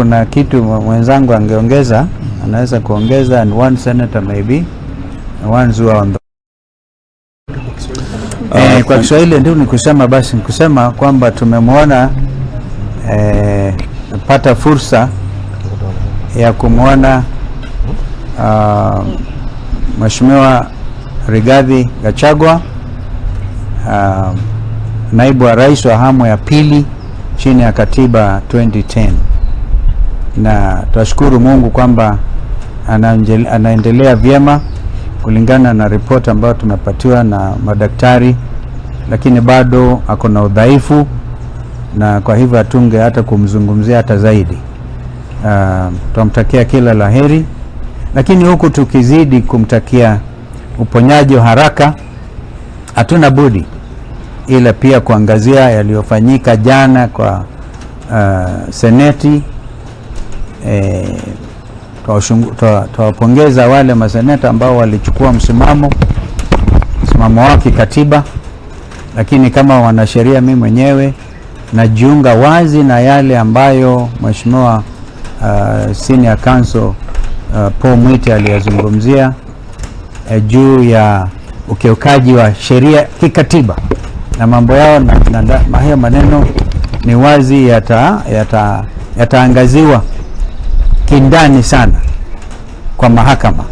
Kuna kitu mwenzangu angeongeza, anaweza kuongeza and one senator maybe and ones who are on the eh, kwa Kiswahili ndio ni kusema basi, ni kusema kwamba tumemwona eh, pata fursa ya kumwona Mheshimiwa Rigathi Gachagua naibu wa rais wa awamu ya pili chini ya katiba 2010, na twashukuru Mungu kwamba anaendelea vyema kulingana na ripoti ambayo tumepatiwa na madaktari, lakini bado ako na udhaifu, na kwa hivyo hatunge hata kumzungumzia hata zaidi. Twamtakia kila laheri, lakini huku tukizidi kumtakia uponyaji wa haraka, hatuna budi ila pia kuangazia yaliyofanyika jana kwa seneti. Twawapongeza wale maseneta ambao walichukua msimamo wao kikatiba, lakini kama wanasheria mimi mwenyewe najiunga wazi na yale ambayo Mheshimiwa Senior Counsel Paul Mwite aliyazungumzia juu ya ukiukaji wa sheria kikatiba na mambo yao na hayo maneno ni wazi yataangaziwa kindani sana kwa mahakama.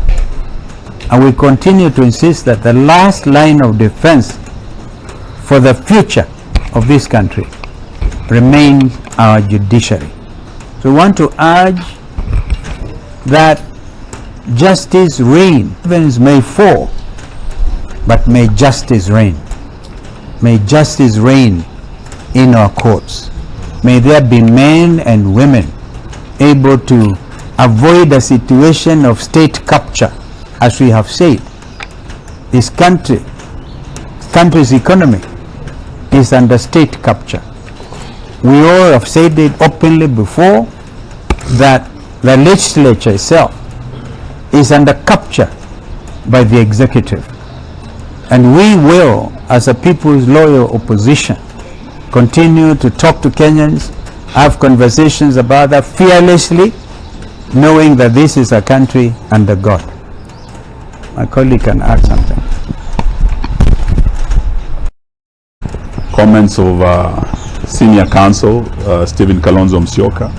And we continue to insist that the last line of defense for the future of this country remains our judiciary. So we want to urge that justice reign. Heavens may fall, but may justice reign. May justice reign in our courts. May there be men and women able to avoid a situation of state capture. As we have said, this country's economy is under state capture. We all have said it openly before that the legislature itself is under capture by the executive. And we will, as a people's loyal opposition, continue to talk to Kenyans, have conversations about that fearlessly, knowing that this is a country under God. My colleague can add something. Comments of Senior Counsel Stephen Kalonzo Musyoka.